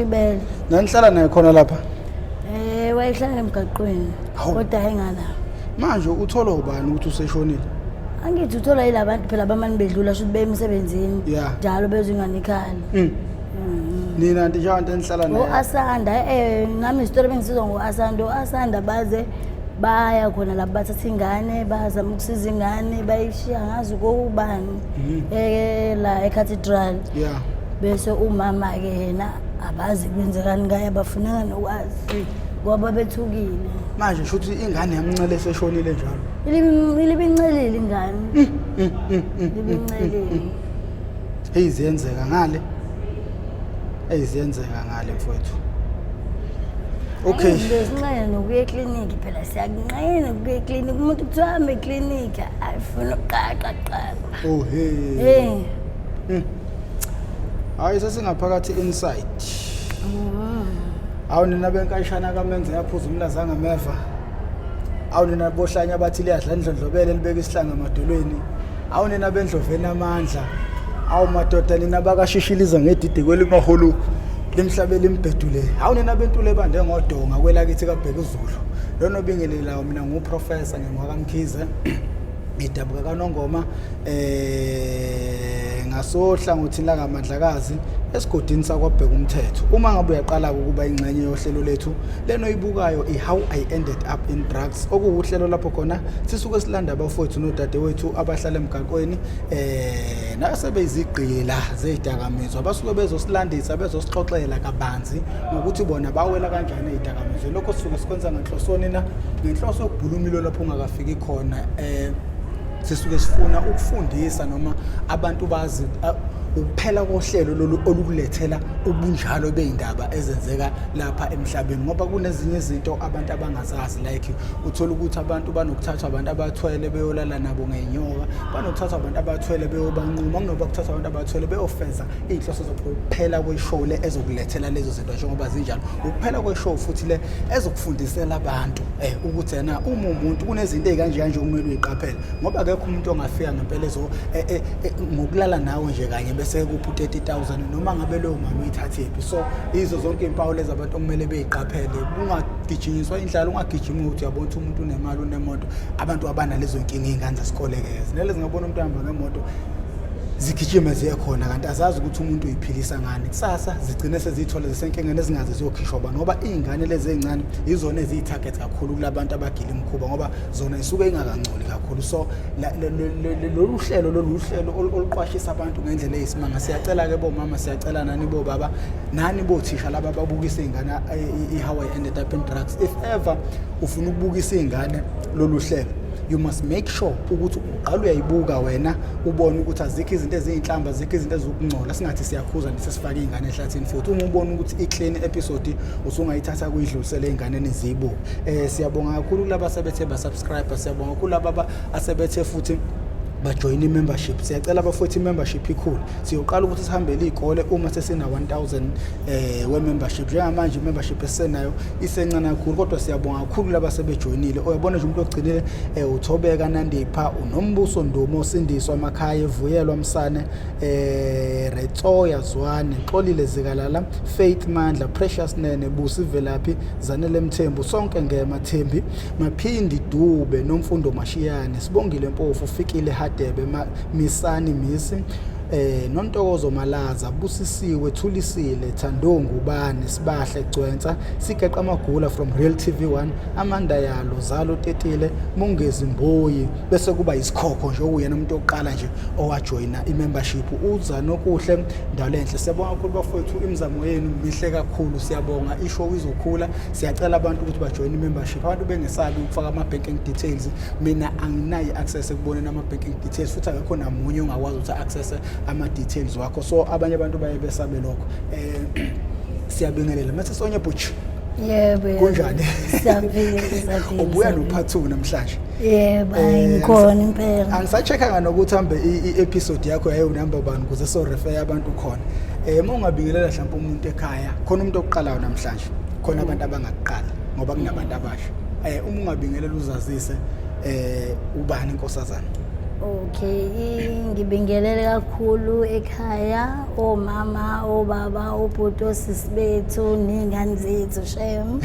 Ibele. Nanihlala naye khona lapha? Wayehlala emgaqweni. Hawu. Kodwa ayengala. Manje utholwa ubani ukuthi useshonile? Angithi uthola yilabantu phela abamane bedlula shuthi beye emsebenzini. Yeah. Njalo bezwe ingane ikhala. Nina nti njengabantu enihlala naye. O-Asanda nami isitori bengisizwa ngo-Asanda, o-Asanda baze baya khona lapho bathatha ingane, bazama ukusiza ingane, bayishiya ngazi kokubani la eCathedral. Bese umama-ke yena abazi kwenzekani ngaye, abafunanga nokwazi ngoba bethukile. Manje shuthi ingane yamncele eseshonile njalo. Ilibincelile ingane. Ilibincelile. Hey, ziyenzeka ngale. Hey, ziyenzeka ngale mfowethu. Okay. Izinto ezinqene nokuya ekliniki phela, siyakunqena ukuya ekliniki. Umuntu kuthiwa hambe ekliniki, ayifuna ukuqaqa kuqala. Oh hey. Hey. Hayi, sesingaphakathi inside. Awu nina benkayishana kaMenze yaphuza umlaza ngameva. Awu nina bohlanya bathi liyadla indlondlobele libeka isihlanga emadolweni. Awu nina bendloveni amandla. Awu madoda nina bakashishiliza ngedide kwelimaholo limhlabela imbhedule. Awu nina bentule bande ngodonga kwelakithi kaBheka uZulu. Lona obingelelayo mina nguprofessor ngingwakaMkhize. Ngidabuka kaNongoma ngasohlangothini lakaMandlakazi esigodini sakwaBheka umthetho. Uma ngabe uyaqala ukuba ingxenye yohlelo lethu leno oyibukayo i-How I Ended Up in Drugs, okuwuhlelo lapho khona sisuke silanda abafowethu nodadewethu abahlala emgaqweni nasebeyizigqila zezidakamizwa, abasuke bezosilandisa, bezosixoxela kabanzi ngokuthi bona bawela kanjani ezidakamizweni. Lokho sisuke sikwenza ngenhlosoni na ngenhloso yokubhula umlilo lapho ungakafiki khona. Sisuke sifuna ukufundisa noma abantu bazi ukuphela kohlelo lolu olukulethela ubunjalo beindaba ezenzeka lapha emhlabeni, ngoba kunezinye izinto abantu abangazazi, like uthola ukuthi abantu banokuthathwa abantu abathwele beyolala nabo ngenyoka, banokuthathwa abantu abathwele beyobanquma, kunoba kuthathwa abantu abathwele beyofeza iy'nhloso zabo. Ukuphela kweshow le ezokulethela lezo zinto njengoba zinjalo, ukuphela kweshow futhi le ezokufundisela abantu ukuthi ena uma umuntu kunezinto ey'kanje kanje okumele uyiqaphele, ngoba akekho umuntu ongafika ngempela ezo ngokulala nawe nje kanye bese kupha u-30,000 noma ngabe leyo mali uyithathephi. So yizo zonke iy'mpawu lezi abantu okumele beyiqaphele. Kungagijinyiswa indlala, ungagijimi ukuthi uyabona ukuthi umuntu unemali, unemoto. Abantu abanalezo nkinga, iy'ngane zesikole-ke zinele zingabona umuntu ohamba ngemoto zigijime ziye khona, kanti azazi ukuthi umuntu uyiphilisa ngani. Kusasa zigcine seziyithola zisenkingeni ezingaze ziyokhishwa abantu, ngoba iy'ngane lezi ey'ncane yizona eziyi-target kakhulu kulabantu abagila imikhuba, ngoba zona isuke ingakangcoli kakhulu. So lolu hlelo lolu hlelo oluqwashisa abantu ngendlela eyisimanga. Siyacela-ke bomama, siyacela nani bobaba, nani bothisha laba ababukisa iy'ngane i-How I Ended Up in Drugs. If ever ufuna ukubukisa iy'ngane lolu hlelo, you must make sure ukuthi uqala uyayibuka wena, ubone ukuthi azikho izinto eziyinhlamba, azikho izinto ezikungcola. Singathi siyakhuza nje sesifake iy'ngane ehlathini. Futhi uma ubona ukuthi i-clean episode, usungayithatha kuyidlulisele ey'nganeni ziyibuke. Siyabonga kakhulu kulaba asebethe ba-subscribe, siyabonga kakhulu laba asebethe futhi bajoyina i-membership. Siyacela abafowethu, i-membership ikhulu. Siyoqala ukuthi sihambele iy'kole uma sesina 1000 we-membership. Njengamanje i-membership esisenayo isencane kakhulu, kodwa siyabonga kakhulu laba asebejoyinile. Uyabona nje umuntu ogcinile uThobeka Nandipha, uNombuso Ndumo, Sindiswa Makhaya, Vuyelwa Msane, Retsoya Zwane, Xolile Zikalala, Faith Mandla, Precious Nene, Busi Velaphi, Zanele Mthembu, Sonke Ngema, Thembi Maphindi Dube, Nomfundo Mashiyane, Sibongile Mpofu, Fikile Hadebe, Misani Misi, Nontokozo Malaza, Busisiwe Thulisile, Thando Ngubane, Sibahle Gcwensa, Sigeqa Magula from Real TV 1, Amanda Yalo, Zalo Tetile, Mongezi Mboyi, bese kuba isikhokho nje okuyena umuntu oqala nje owajoyina i-membership, uza nokuhle Ndalenhle. Siyabonga kakhulu bafowethu, imizamo yenu mihle kakhulu, siyabonga. Ishow izokhula. Siyacela abantu ukuthi bajoyine i-membership, abantu bengesabi ukufaka ama-banking details. Mina anginayo i-access ekuboneni ama-banking details, futhi akekho namunye ongakwazi ukuthi a-access ama-details wakho, so abanye abantu baye besabe lokho. Siyabingelela mase Sonya Butch. Yebo. Kunjani? Siyaphila, siyaphila. Ubuya no-part 2 namhlanje. Yebo, hayi, ngikhona impela. Angisacheckanga nokuthi hambe i-episode yakho yayinumber bani ukuze so refer abantu khona. Uma ungabingelela mhlawumbe umuntu ekhaya, khona umuntu oqalayo namhlanje, khona abantu abangakuqala ngoba kunabantu abasha. Uma ungabingelela uzazise, ubani inkosazana? Okay, ngibingelele kakhulu ekhaya omama, obaba, obhuti, osisi bethu ney'ngane zethu shem.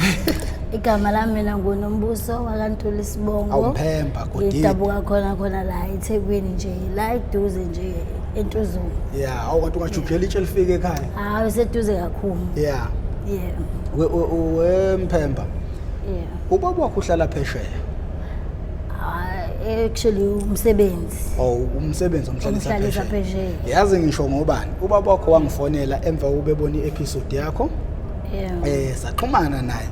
Igama lami mina nguNombuso wakaNtuli Sibongo. Awumphemba godini. Ngidabuka khona khona la eThekwini nje, la eduze nje eNtuzuma. Yeah, awu kanti ungajugela itshe lifike ekhaya. Hayi, useduze kakhulu. Yeah. Yeah. We Mphemba. Yeah. Ubaba wakho uhlala phesheya. Actually umsebenzi. Oh, umsebenzi omhlalisa Omhlalisa phesheya. phesheya. Yazi ngisho ngobani? Ubaba wakho wangifonela emva kokuba ebona i-episode yakho. Yeah. Saxhumana naye.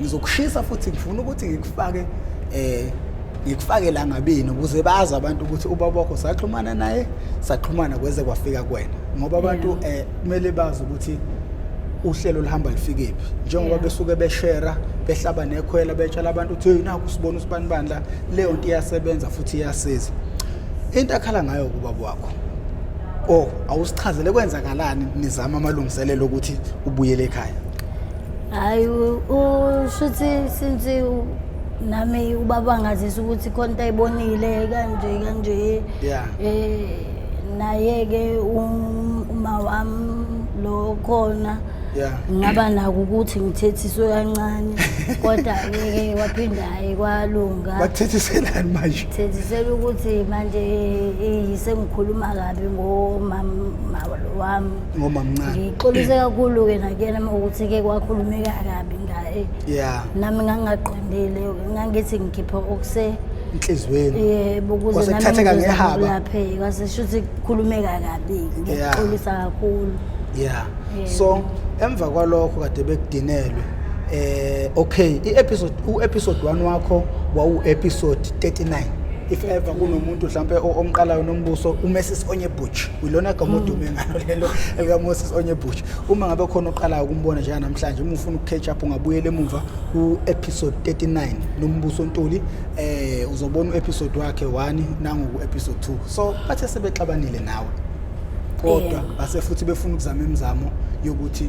Ngizokushisa futhi ngifuna ukuthi ngikufake ngikufake la ngabini ukuze bazi abantu ukuthi ubaba wakho saxhumana naye, saxhumana kweze kwafika kuwena. Ngoba abantu kumele bazi ukuthi uhlelo lihamba lifike phi. Njengoba besuke beshare, behlaba nekhwela, betshela abantu ukuthi hey nakho sibona usibani bani la, leyo nto iyasebenza futhi iyasiza. Into akhala ngayo kubaba wakho. Oh, awusichazele kwenzakalani nizama amalungiselelo ukuthi ubuyele ekhaya. Hayi, ushuthi since nami ubaba ngazisa ukuthi khona into ayibonile kanje kanje. Yeah. Naye ke uma wami lo khona. Yeah. Ngaba nako ukuthi ngithethiswe kancane kodwa ke waphinda hayi kwalunga. Bakuthethiselani manje? Thethisela ukuthi manje sengikhuluma kabi ngomama wami. Ngomamncane. Ngixolise kakhulu ke nakuyena ukuthi ke kwakhulumeka kabi ngaye. Yeah. Nami ngangaqondile, ngangithi ngikhipha okuse inhlizweni. Yebo, ukuze Kwase nami kuthatheka ngizozama ngehaba. ukulapheka, kwase shuthi kukhulumeka kabi. Yeah. Ngixolisa kakhulu. Yeah. Yebo. So emva kwalokho kade bekudinelwe okay, i-episode u-episode 1 wakho wawu episode 39. If ever kunomuntu mhlambe omqalayo Nombuso, uMoses Onyebuch, ilona gama odume ngalo lelo elika Moses Onyebuch. Uma ngabe khona oqalayo ukumbona nje namhlanje, uma ufuna ukucatch up ungabuyela emuva ku episode 39 Nombuso Ntuli, uzobona uepisode wakhe 1 nangu ku episode 2. So bathe sebexabanile nawe, kodwa base futhi befuna ukuzama imizamo yokuthi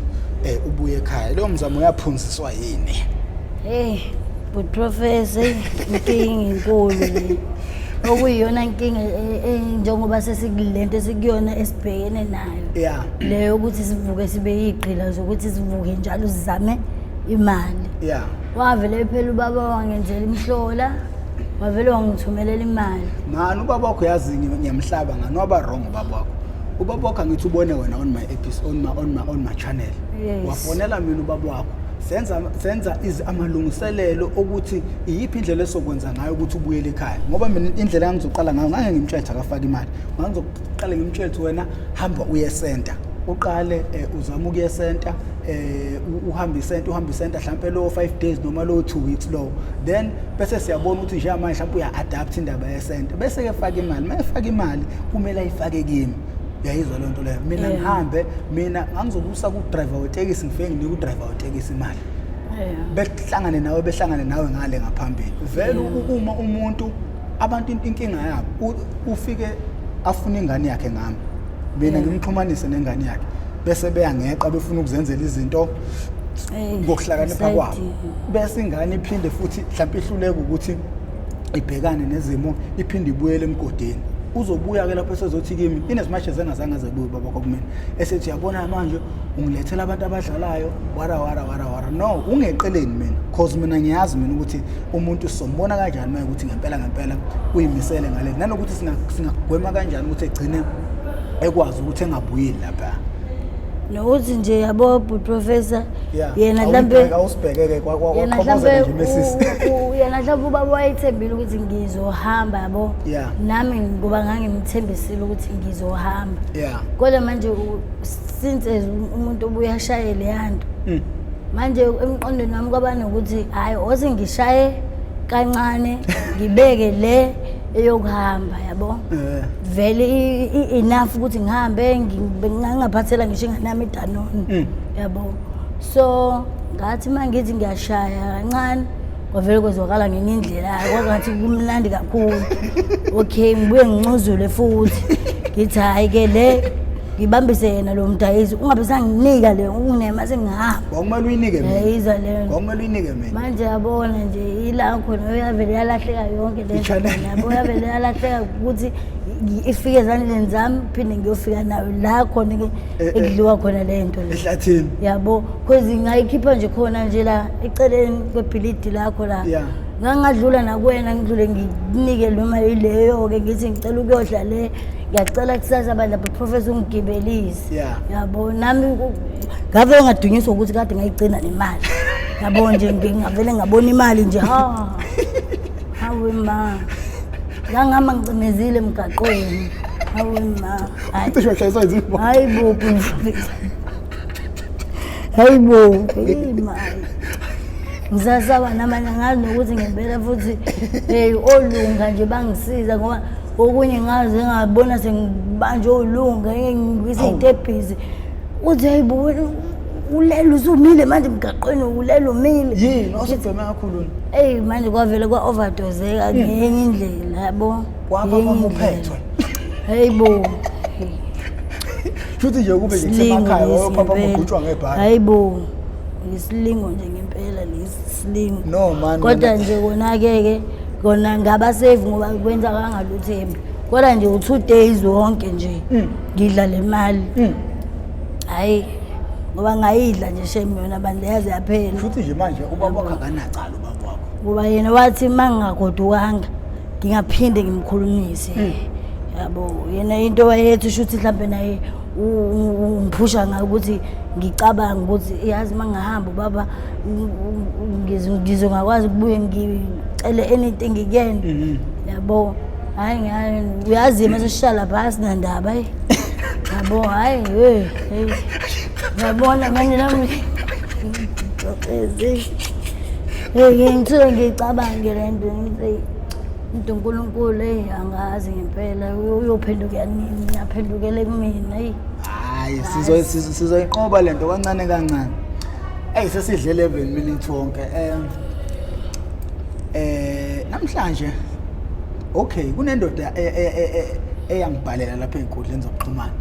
ubuye ekhaya. Leyo mzamo yaphunziswa yini? Hey, but professor, inkinga inkulu le. Okuyiyona inkinga njengoba sesikulento esikuyona esibhekene nayo. Yeah. Leyo ukuthi sivuke sibe yigqila zokuthi sivuke njalo sizame imali. Yeah. Wavele phela ubaba wangenzela imhlola, wavele wangithumelela imali. Mani ubaba wakho yazi ngiyamhlaba ngani, waba wrong ubaba wakho. Ubaba wakho angithi ubone wena on my episode, on my channel. Yes. Wafonela mina ubaba wakho. Senza amalungiselelo ukuthi iyiphi indlela esokwenza ngayo ukuthi ubuyele ekhaya. Ngoba mina indlela engizoqala ngayo ngeke ngimtshele akafake imali. Ngizoqala ngimtshele ukuthi wena hamba uye center. Uqale uzame ukuya center, uhambe center, uhambe center mhlambe lo 5 days noma lo 2 weeks lo. Then bese siyabona ukuthi nje manje mhlambe uya adapt indaba ye center. Bese ke faka imali, mayefaka imali kumele ayifake kimi. Uyayizwa le nto leyo. Mina ngihambe, mina ngangizokusa ku driver wetekisi, ngifike nginike u driver wetekisi imali. Behlangane nawe, behlangane nawe ngale ngaphambili. Vele uma umuntu abantu inkinga yabo ufike afune ingane yakhe ngami. Mina ngimxhumanise nengane yakhe. Bese beyangeqa befuna ukuzenzela izinto ngokuhlakanipha kwabo. Bese ingane iphinde futhi mhlawumbe ihluleke ukuthi ibhekane nezimo, iphinde ibuyele emgodini. Uzobuya ke lapho esezothi kimi in as much as engazange aze kuye baba kumina, esethi uyabona manje ungilethela abantu abadlalayo wara wara wara wara. No, ungeqeleni mina, cause mina ngiyazi mina ukuthi umuntu sombona kanjani manje ukuthi ngempela ngempela uyimisele ngale, nanokuthi singagwema kanjani ukuthi egcine ekwazi ukuthi engabuyeli lapha. Nokuthi nje yabo professor, yena mhlambe awusibhekeke yena kwaqhobozela mhlambe nje mesisi. Yena mhlambe ubaba wayethembile ukuthi ngizohamba yabo. Nami ngoba ngangimthembisile ukuthi ngizohamba. Kodwa manje since as umuntu obuya ashaye le yanto. Manje emqondweni wami kwaba nokuthi hayi oze ngishaye kancane ngibeke le eyokuhamba yabo. Vele enough ukuthi ngihambe, ngingaphathela ngisho ingane yami eDanone. Yabo. So ngathi mangithi ngiyashaya kancane kwavele kwezwakala ngenye indlela, kwangathi kumnandi kakhulu. Okay, ngibuye ngincuzule futhi ngithi hayi ke le Ngibambise yena lo mdayisi, ungabe sanginika le unema sengihamba. Kwakumele uyinike mina. Yayizwa leyo nto. Kwakumele uyinike mina. Manje yabona nje ila khona uyavele yalahleka yonke le nto. I-channel. Yabo yavele yalahleka ukuthi ifike ezandleni zami phinde ngiyofika nayo la khona ke ekudliwa khona le nto le. Ehlathini. Yabo, cause ngayikhipha nje khona nje la eceleni kwebhilidi lakho la. Ngangadlula nakuwena ngidlule ngikunike noma yileyo-ke ngithi ngicela ukuyodla le, ngiyacela kusasa bandla professor ungigibelise. Yabo, nami ngavele ngadunyiswa ukuthi kade ngayigcina nemali. Yabo nje ngavele ngabona imali nje, ha. Hawe ma. Ngangihamba ngicimezile emgaqweni. Hawe ma. Hayi. Cishe washayiswa izimoto. Hayi bo. Hayi bo. Imali. Ngisasaba namanje ngazi nokuthi ngempela futhi olunga nje bangisiza ngoba okunye ngaze ngabona sengibanjwe olunga ngibuyise iy'tebhisi. Uthi hayi bo ulele usumile manje emgaqweni ulele umile. Yini osubheme kakhulu? Eyi manje kwavele kwa-overdoseka ngenye indlela yabo. Kwapha uphethwe. Hayi bo. Futhi nje kube nje kusemakhaya wayophapha ugqutshwa ngebhasi. Hayi bo. Isilingo nje ngempela lesi silingo. No man. Kodwa nje kona-ke kona ngaba safe ngoba kwenza kangalutho embi. Kodwa nje u2 days wonke nje ngidla le mali. Hayi ngoba ngayidla nje shame yona bandla yaze yaphela. Futhi nje manje ubaba wakho akanacala ubaba wakho. Ngoba yena wathi mangingagodukanga ngingaphinde ngimkhulumise. Yabo yena into wayethu shuthi mhlambe naye ungiphusha ngayo ukuthi ngicabanga ukuthi yazi mangahamba ubaba ngizongakwazi ukubuye ngicele anything again. Yabo hayi uyazi mase sishala phasi nandaba hey. Yabo hayi hey. Yabona manje nami hey ngithuke ngicabange le nto ngithi uNkulunkulu hey angazi ngempela uyophenduka nini aphendukele kumina hey. Hayi sizoyinqoba lento kancane kancane. Hey sesidle 11 minutes wonke. Namhlanje okay kunendoda eyangibhalela lapha ezinkundleni zokuxhumana.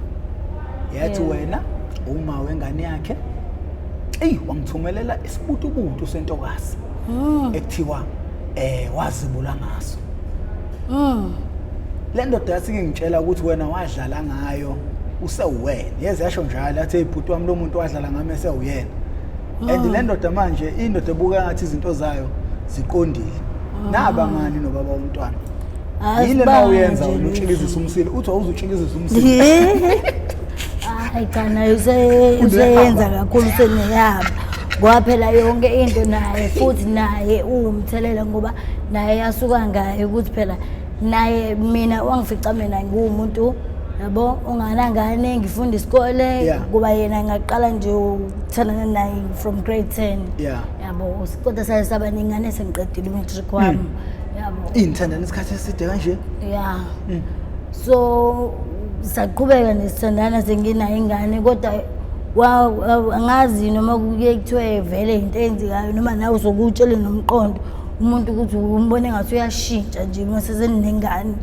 Yathi wena uma wengane yakhe eyi wangithumelela isibutubutu sentokazi ekuthiwa wazibula ngaso. Le ndoda yathi ngitshela ukuthi wena wadlala ngayo usewuwena. Yeze yasho njalo yathi hey bhuti wami lo muntu wadlala ngami esewuyena. And le ndoda manje indoda ebuka ngathi izinto zayo ziqondile. Nabangani nobaba womntwana. Yini la uyenza wena utshikizisa umsila uthi awuzutshikizisa umsila. Hayi cha naye useyenza kakhulu seneyaba. Ngoba phela yonke into naye futhi naye uwumthelela ngoba naye yasuka ngaye ukuthi phela naye mina wangifica mina ngiwumuntu yabo unganangane ngifunda isikole kuba yena ngaqala nje ukuthandana naye from grade 10. Yabo kodwa saye saba nengane sengiqedile umatric wami. Yabo inithandana isikhathi eside kanje. Yeah. So saqhubeka nesithandana senginayo ingane kodwa angazi noma kuye kuthiwe vele into eyenzekayo noma nawe sokutshele nomqondo umuntu ukuthi umbone ngathi uyashintsha nje uma sesenengane.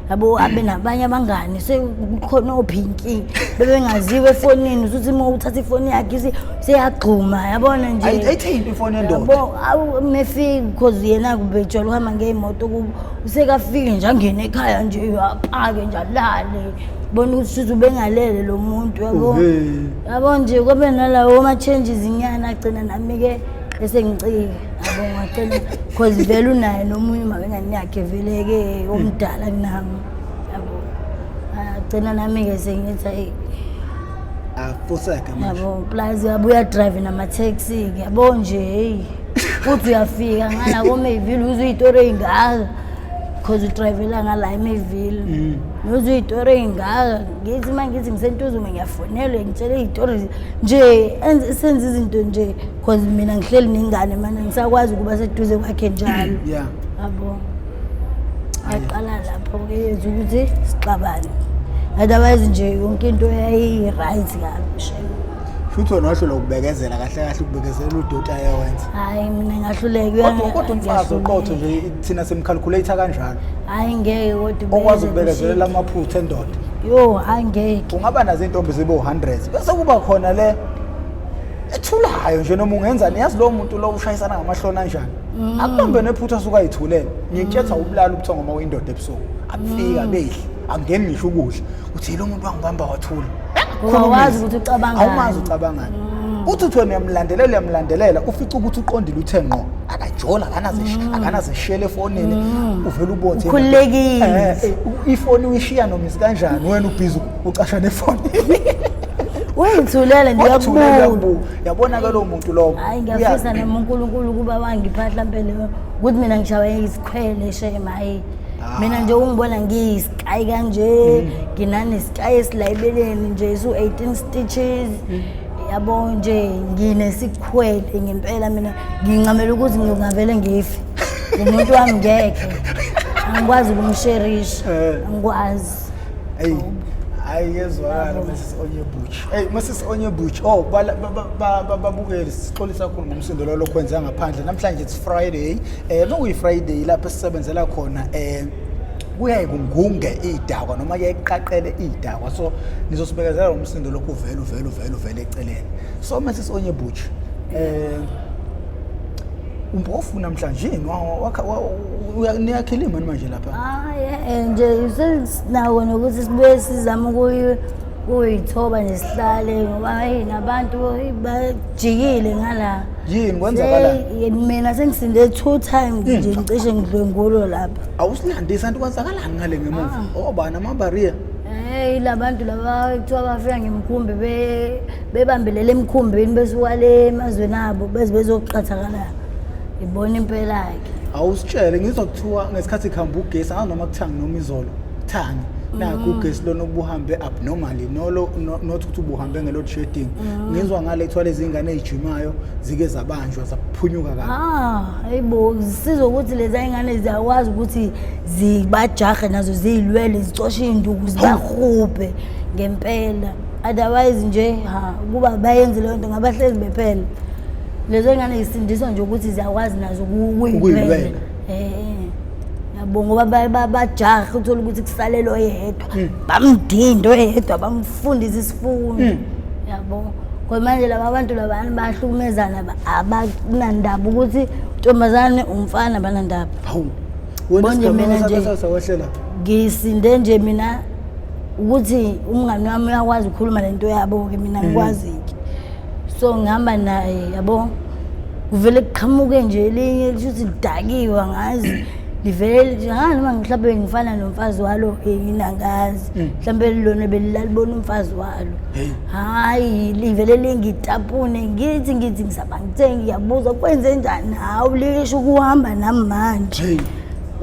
Yabo abe nabanye abangani sekukhona ophinki bebengaziwe efonini usuthi uma uthatha ifoni yakhe seyagxuma yabona nje ayithinte ifoni yendoda. Yabo mefika because yena kubejwayele ukuhamba ngeyimoto kubo usekafike nje angene ekhaya nje apake nje alale bona ukuthi shuthi ubengalele lo muntu yabo. Yabo nje kube nalawo ma changes inyana agcina nami ke bese ngicika yabo ngagcina because vele unaye nomunye uma wengane yakhe vele ke omdala kunami yabo. Agcina nami ke sengithi hey afuseke manje. Yabo plus uyabuya drive nama taxi yabo nje hey uthi uyafika ngala ko Mayville uzuyitori eyingaka because udrivela ngala eMayville. Uzuyitori eyingaka ngithi mangithi ngisentuzume ngiyafonelwa ngitshele izitori nje senza izinto nje because mina ngihleli nengane manje ngisakwazi ukuba seduze kwakhe njalo. Yabo aqala lapho ke yenza ukuthi sixabane. Otherwise nje yonke into yayi-right kabi. Futhi wena wahluleka ukubekezela kahle kahle ukubekezela udoti ayewenza. Hayi mina ngahluleka. Kodwa umfazi oqotho nje thina simcalculate kanjalo. Hayi ngeke kodwa okwazi ukubekezelela amaphutha endoda. Yo, angeke. Ungaba nazo iy'ntombi zibe u-hundreds, bese kuba khona le ethulayo nje, noma ungenzani, yazi lowo muntu lo ushayisana ngamahloni anjani, akubambe nephutha asuke ayithulele. Ngikuthetha ubulala ubuthongo uma uyindoda ebusuku, abufika bedle, akungeni ngisho ukudla, uthi lo muntu wangibamba wathula. Ngoba awazi ukuthi ucabangani. Awumazi ucabangani. Uthi wena uyamlandelela, uyamlandelela, ufice ukuthi uqondile, uthe ngqo, akajola, akanazishela efonini, uvele ubothe. Ukhululekile. Ifoni uyishiya noma isikanjani, wena ubhizi ucasha nefoni. Uyithulela nje, uyakubuka. Yabona-ke lowo muntu lowo. Hayi, ngiyafisa noma uNkulunkulu ukuba wangipha mhlampe leyo, ukuthi mina ngishawe isikhwele shame. Hayi, mina nje ungibona ngiyisikayi kanje, nginanesikayi esilayibeleni nje isu-18 stitches, yabo nje nginesikhwele ngempela. Mina ngincamela ukuthi ngingavele ngife umuntu wami, ngekhe angikwazi ukumsherisha, angikwazi. Hey, hayi, yezwakala Mrs Onyebuchi. Hey Mrs Onyebuchi, oh babukeli, sixolisa kakhulu ngomsindo lo lokwenza ngaphandle. Namhlanje it's Friday. Bekuyi Friday lapho esisebenzela khona, kuyaye kungunge idakwa noma kuyaye kuqaqele idakwa, so nizosibekezela umsindo lokhu uvele uvele uvele uvele eceleni. So Mrs Onyebuchi, umpofu namhlanje yini? Niyakhilima manje lapha? Hayi, nje sesinawo nokuthi sibuye sizame ukuyithoba nje, sihlale, ngoba hey, nabantu bajikile ngala. Yini, kwenzakalani? Mina sengisinde two times nje, ngicishe ngidlwengulo lapha. Awusilandisa nto, kwenzakalani ngale ngemuva? Obani amabariya? Hey, labantu laba kuthiwa bafika ngemkhumbi, bebambelele emkhumbini, besuka le emazweni abo, beze bezoqhathakala. Ibona impela-ke. Awusitshele, ngizwa kuthiwa ngesikhathi kuhamba ugesi, angazi noma kuthangi noma izolo, thangi nakho ugesi lona obuhambe abnormally, nolo not ukuthi ubuhambe nge-load shedding. Ngizwa ngale kuthiwa lezi ngane ey'jimayo zike zabanjwa, zaphunyuka kabi. Ah, hayibo, zisiza ukuthi lezi ngane ziyakwazi ukuthi zibajahe nazo, ziyilwele, zicoshe iy'nduku, zibahubhe ngempela. Otherwise nje, ha, ukuba bayenze leyo nto ngabahlezi bephela. Lezo ngane zisindiswa nje ukuthi ziyakwazi nazo ukuyilwela. Ukuyilwela. Yabo, ngoba bajahe, uthole ukuthi kusalele oyedwa, bamdinde oyedwa, bamfundise isifundo, yabo. Ngoba manje laba bantu labani bahlukumezana, abanandaba ukuthi ntombazane umfana, banandaba. Hawu wena, Bonje isigameko mina sakho nje. sakwehlela. Ngisinde nje mina ukuthi umngani wami uyakwazi ukukhuluma lento yabo-ke, mina ngikwazi-ke, so ngihamba naye, yabo. Kuvele kuqhamuke nje elinye lisho ukuthi lidakiwe, angazi livele lithi, ha, noma mhlawumbe ngifana nomfazi walo-ke yini, angazi, mhlawumbe lona belilalibona umfazi walo. Hey. Hhayi, livele lingitapune, ngithi ngisaba ngithe ngiyabuza kwenze njani, hawu, lisho ukuhamba nami manje. Hey.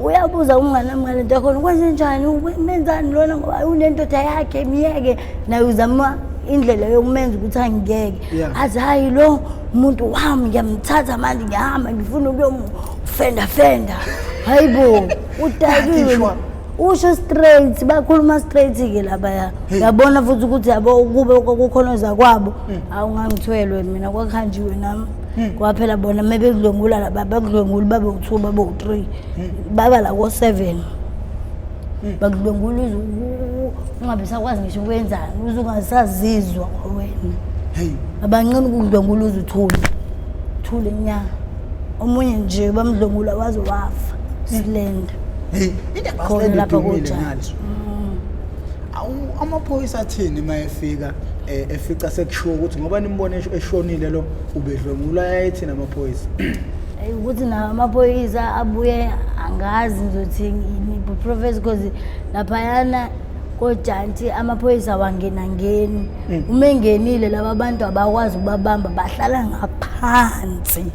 Uyabuza umngane wami ngale nto yakhona, kwenze njani, menzani lona, ngoba unendoda yakhe, miyeke. Naye uzama indlela yokumenza ukuthi angiyeke. Athi, hayi, lo muntu wami ngiyamthatha manje, ngiyahamba, ngifuna ukuyomfenda fenda. Hayi bo, udakiwe. Yakhishwa. Usho straight, bakhuluma straight-ke labaya. Hey. Uyabona futhi ukuthi, yabo, kube kukhona zakwabo, awungangithwelwe mina, kwakhanjiwe nami. Kwaphela bona uma bekudlwengula laba, bakudlwengula babe u-two, babe u-three, baba la ko-seven, bakudlwengula uze ungabe sakwazi ngisho ukwenzani, uze ungasazizwa kwawena. Hey. Abancane ukudlwengula uze uthule thule nya. Omunye nje bamdlwengula waze wafa, slender. Hey, indaba Khona slender lapha idumile kotshani. ngale. Awu, amaphoyisa athini uma efika, efica sekushiwo ukuthi ngoba nimbone eshonile lo ubedlwengula, ayethini amaphoyisa? Ukuthi nawo amaphoyisa abuye, angazi ngizothi yini, professor, because laphayana kojantshi amaphoyisa awangenangeni. Uma engenile, laba bantu abakwazi ukubabamba, bahlala ngaphansi,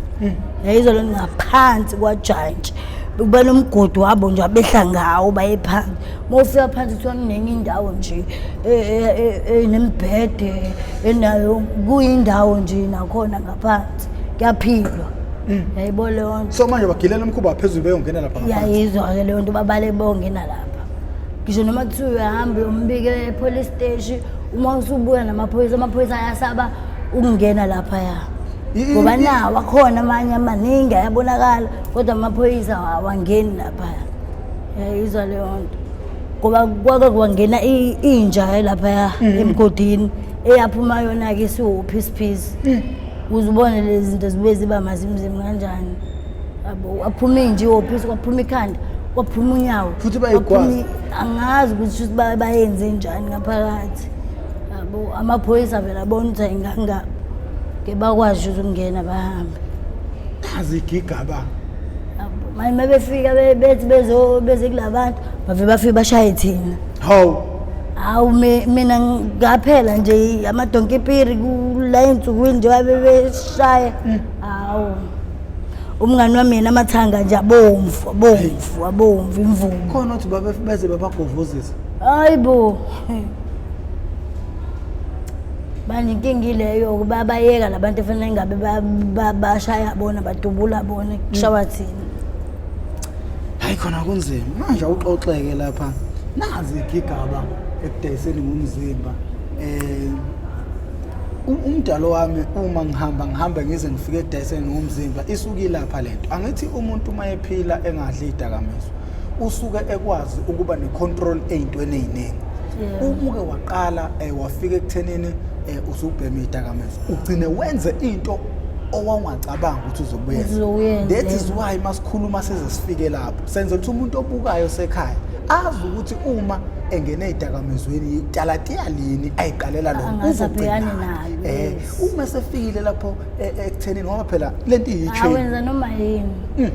yayizwa lento, ngaphansi kwajantshi kuba nomgodi wabo nje abehla ngawo baye phansi. Uma ufika phansi, kuthiwa kunenye indawo nje enemibhede enayo, kuyindawo nje nakhona ngaphansi kuyaphilwa, yayibona leyo nto. So manje bagilela umkhuba phezulu beyongena lapha ngaphansi. Yayizwa-ke leyo nto, babale bongena lapha. Ngisho noma kuthiwa uyahamba uyombike e-police station, uma usubuya namaphoyisa, amaphoyisa ayasaba ukungena laphaya, ngoba nawo akhona amanye amaningi ayabonakala, kodwa amaphoyisa awangeni laphaya, yayizwa leyo nto. Ngoba kwake kwangena inja laphaya emgodini eyaphuma yona-ke isiwu-piece piece. Ukuze ubone lezi zinto zibuye ziba mazimzimu kanjani. Yabo, waphuma inja iwophisi, kwaphuma ikhanda, kwaphuma unyawo. Futhi bayigwaza. Angazi ukuthi shuthi bayenze njani ngaphakathi. Yabo, amaphoyisa vele abona ukuthi ayingangabo. Ke bakwazi shuthi ukungena bahambe. Nazi igigaba. Yabo, manje uma befika bethi beze kula bantu, bave bafike bashaye thina. Hawu. Hawu, mina ngaphela nje amadonkipiri kula ey'nsukwini nje babe beshaya. Hawu. Umngani wami yena amathanga nje abomvu, abomvu, abomvu imvubu. Khona uthi babe beze babagovozisa. Hayi bo. Manje inkinga ileyo ukuba bayeka labantu efanele ngabe bashaya bona, badubula bona, kushawa thina. Hayi, khona kunzima. Manje awuxoxeke lapha. Nazi igigaba ekudayiseni ngomzimba. Umdalo wami uma ngihamba ngize ngifike ekudayiseni ngomzimba isuke ilapha lento. Angithi umuntu uma ephila engadli idakamizwa usuke ekwazi ukuba necontrol ey'ntweni ey'ningi. Uma uke waqala wafika ekuthenini usubhema idakamizwa, ugcine wenze into owawungacabanga ukuthi uzobuyenza. Uzoyenza, That is why masikhuluma size sifike lapho. Senze ukuthi umuntu obukayo sekhaya azi ukuthi uma engene ey'dakamizweni italatiya lini ayiqalela lona, Angase abhekane uzogcina. nalo, yes. Uma sefikile lapho ekuthenini, ngoba phela lento iyi-chain. Awenza noma yini.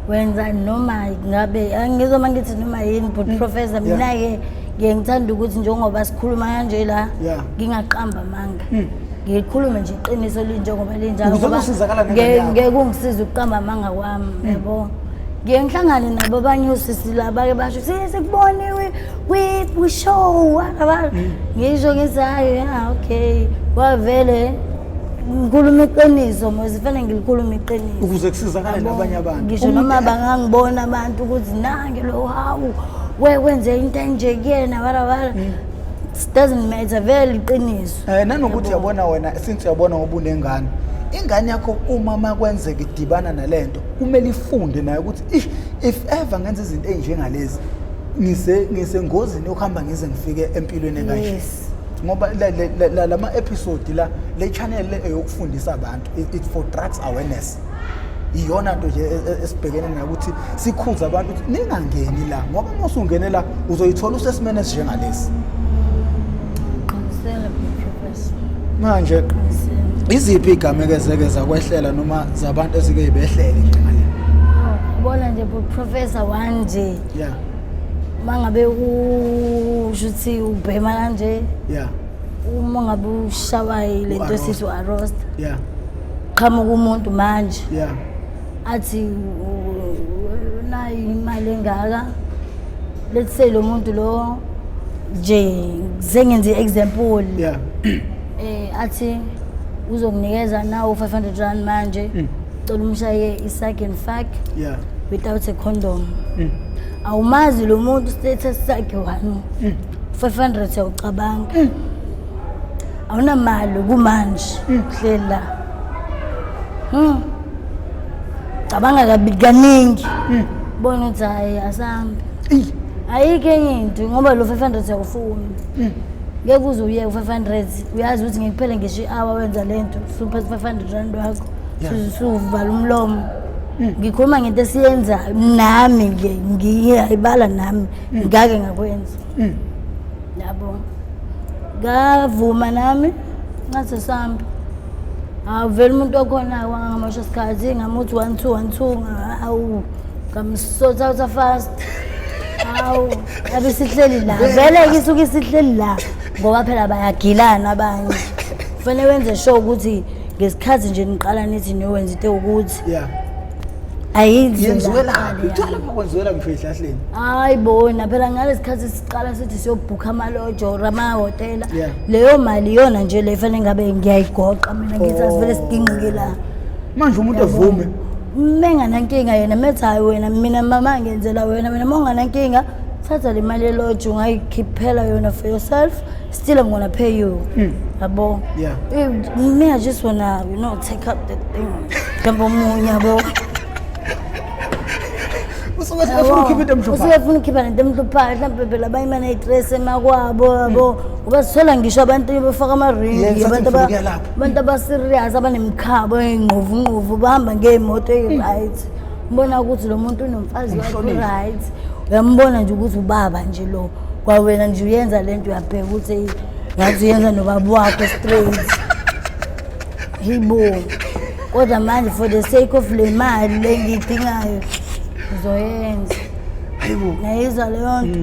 Wenza noma ngabe angizwa uma ngithi noma yini, but professor, mina-ke ngiye ngithanda ukuthi njengoba sikhuluma kanje la, ngingaqamba amanga. Ngikhulume nje iqiniso linjengoba linjalo. Ukuze Ngoba uzosizakala nengane yakho. Ngeke kungisize ukuqamba amanga kwami, yabo. Ngiye ngihlangane nabo abanye osisi la bake basho sikubone kwi-show. Ngisho ngithi hayi, ya okay, kwavele ngikhuluma iqiniso mos, fanele ngilikhulume iqiniso Ukuze kusizakale Yabo, nabanye abantu. Ngisho noma bangangibona abantu ukuthi nange lo, hawu, wenze into enje kuyena, wara wara, it doesn't matter, vele iqiniso. Nanokuthi uyabona wena, since uyabona ngoba unengane, ingane yakho uma makwenzeka idibana nalento, kumele ifunde nayo ukuthi if ever ngenza izinto ey'njengalezi, ngisengozini yokuhamba ngize ngifike empilweni ekanje. Ngoba lama episode la, le channel le eyokufundisa abantu, it's for drugs awareness. Iyona nto nje esibhekene nayo ukuthi sikhuze abantu ukuthi ningangeni la, ngoba uma usungene la uzoyithola usesimene esinjengalesi. Qinisele, professor. Manje Qinisele. iziphi igameko ezeke zakwehlela noma zabantu ezike yibehlele njengale? Bona nje, professor, one nje, mangabe usho ukuthi ubhema kanje, uma ngabe ushawa le nto U-arrosta. sithi u-arrosta, qhamuka umuntu manje athi nayi imali engaka. Let's say lo muntu lo nje, sengenze i-example, athi uzokunikeza nawo 500 rand manje, cela umshaye i-suck and fuck without a condom. Awumazi lo muntu, status sakhe one, 500 uyawucabanga, awunamali kumanje, uhleli la. Cabanga kabi kaningi, bona ukuthi hayi, asambe. Ayikho enye into, ngoba lo 500 uyawufuna, ngeke uze uye u-500. Uyazi ukuthi ngekuphele ngisho i-hour wenza le nto, usuphethe 500 rand wakho, suvala umlomo. Ngikhuluma ngento esiyenzayo nami-ke, ngiyayibala nami, ngake ngakwenza, yabo. Ngavuma nami, ngathi sambe. Awuvele umuntu wakhona wangangamosha isikhathi, ngamuthi one two one two, awu, ngamsotha out fast. Hawu, yabe sihleli la vele-ke, isuke isihleli la ngoba phela bayagilana abanye. Kufanele wenze sure ukuthi ngesikhathi nje niqala nithi niyowenza into ewukuthi ayenziwe. Yenziwe la laphi? kuqala. Kuthiwa lapha kwenziwela ngisho ey'hlahleni. Hayi bona, phela ngalesi khathi siqala sithi siyobhukha amaloji or amahhotela, leyo mali iyona nje le fanele ngabe ngiyayigoqa mina, ngithi asivele siginqike la. Manje umuntu evume? Menganankinga yena, methi hayi wena, mina mama ngenzela wena, wena uma unganankinga thatha le mali yeloji, ungayikhiphela yona for yourself, still I'm gonna pay you, yabo. Me, I just wanna take out the thing, mhlawumbe omunye, yabo. Usuke efuna ukukhipha into emhluphayo. Usuke efuna ukukhipha lento emhluphayo, mhlawumbe phela abanye baney'stress emakwabo, yabo. Ngoba sithola ngisho abantu befaka amaringi, Yeah, ngisathi abantu ngifuna ukuya lapho. abantu aba-serious, abanemikhabo ey'ngqovungqovu, bahamba ngey'moto ey'right. Ubona ukuthi lo muntu unomfazi wakhe Umhloniphe. right. Uyambona nje ukuthi ubaba nje lo. Kwawena nje uyenza lento, uyabheka ukuthi eyi, ngathi uyenza nobaba wakho straight. Hibo. Kodwa manje for the sake of le mali le ngiyidingayo ngizoyenza. Hayibo. Ngiyayizwa leyo nto.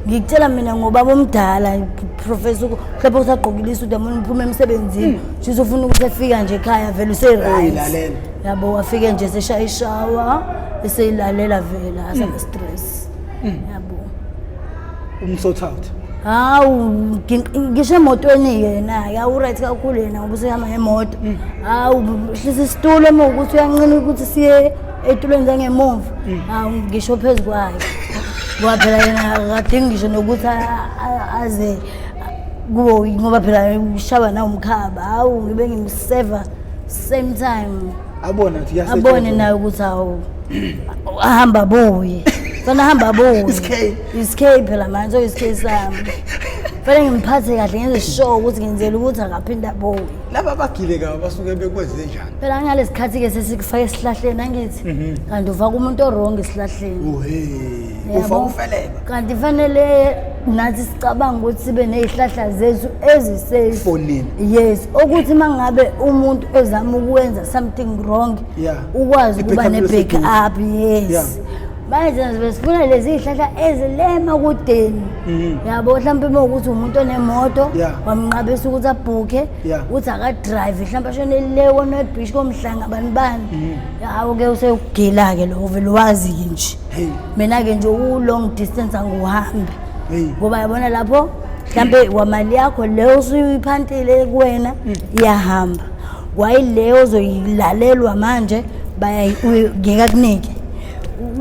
Ngikutshela mina ngobaba omdala, professor, mhlawumbe usagqokile isudu, yabona, uphuma emsebenzini, shuthi ufuna ukuthi efika nje ekhaya vele use-right. Uyilalela. Yabo, wafike nje seshaya ishawa, eseyilalela vele, asana stress. Yabo. Umsort out. Hawu, ngisho emotweni yena, ya u-right kakhulu yena ngoba usehamba ngemoto. Hawu, hlisa isitulo uma ukuthi uyanqina ukuthi siye ey'tulweni zangemuva. Hawu, ngisho phezu kwayo. Ngoba phela yena akadingi ngisho nokuthi aze kuwo, ngoba phela ushaba nawumkhaba. Hawu, ngibe ngimseva same time. Abone ukuthi iyasetshenzwa. Abone naye ukuthi hawu, ahamba abuye. Fana ahamba abuye. Is-K. Is-K phela manje, so is-K sami. Fanele ngimphathe kahle, ngenze sure ukuthi ngenzela ukuthi akaphinde abuye. Laba abagile kabi basuke bekwenze njani? Phela ngalesi khathi-ke sesikufake esihlahleni, angithi? Kanti ufaka umuntu o-wrong esihlahleni. Uhe. Yabo. Ufa ufeleba. Kanti fanele nathi sicabanga ukuthi sibe ney'hlahla zethu ezi-safe. For nini? Yes, ukuthi uma ngabe umuntu ezama ukwenza something wrong, ukwazi ukuba I-backup ne-backup, yes. Manje thina sibe sifuna lezi y'hlahla ezilema kudeni. Yabo, mhlawumbe uma ukuthi umuntu onemoto, wamnqabisa ukuthi abhukhe, ukuthi akadrayive, mhlawumbe ashone le koNwebhishi komhlanga bani bani. Hawu-ke useyokugila-ke lo, vele wazi-ke nje. Hey. Mina-ke nje u-long distance angiwuhambi. Hey. Ngoba yabona lapho mhlambe kwamali yakho leyo osuyiphantile kuwena iyahamba. Kwayileyo ozoyilalelwa manje ngeke akunike.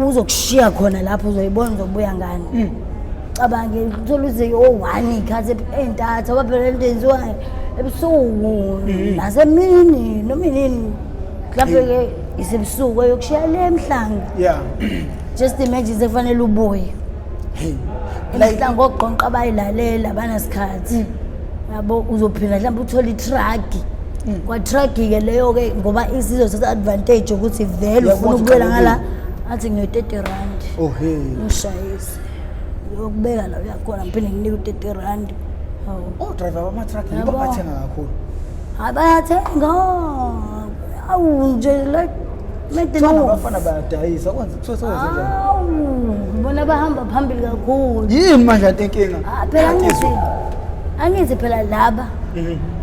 Uzokushiya khona lapho, uzoyibona uzobuya ngani. Cabange uthola uze o-1 ikhathi ey'ntathu, ngoba phela lento yenziwayo ebusuku nasemini noma inini. Mhlawumbe-ke isebusuku eyokushiya le emhlanga. Just imagine sekufanele ubuye. Hey. Like Emhlanga ogqonqa bayilalela abanasikhathi. Yabo, uzophinda mhlawumbe uthole i-truck. Kwa-truck-ke leyo-ke ngoba isizothatha advantage ukuthi vele ufuna Uyakwazi ukubuyela uqale ngala, kuyo. athi ngino-30 rand. Oh hey. Ngishayise. Uyokubeka la uyakhona, ngiphinde nginike u-30 rand. Hawu. Oh, driver bama-truck yibo Yabo. abathenga kakhulu. Hayi, bayathenga. Awu nje like made Kuthiwa no. nabafana bayadayisa, kwenza kuthiwa sekwenze njani? Awu, bona bahamba phambili kakhulu. Yini manje anti inkinga? Ah, phela angithi phela laba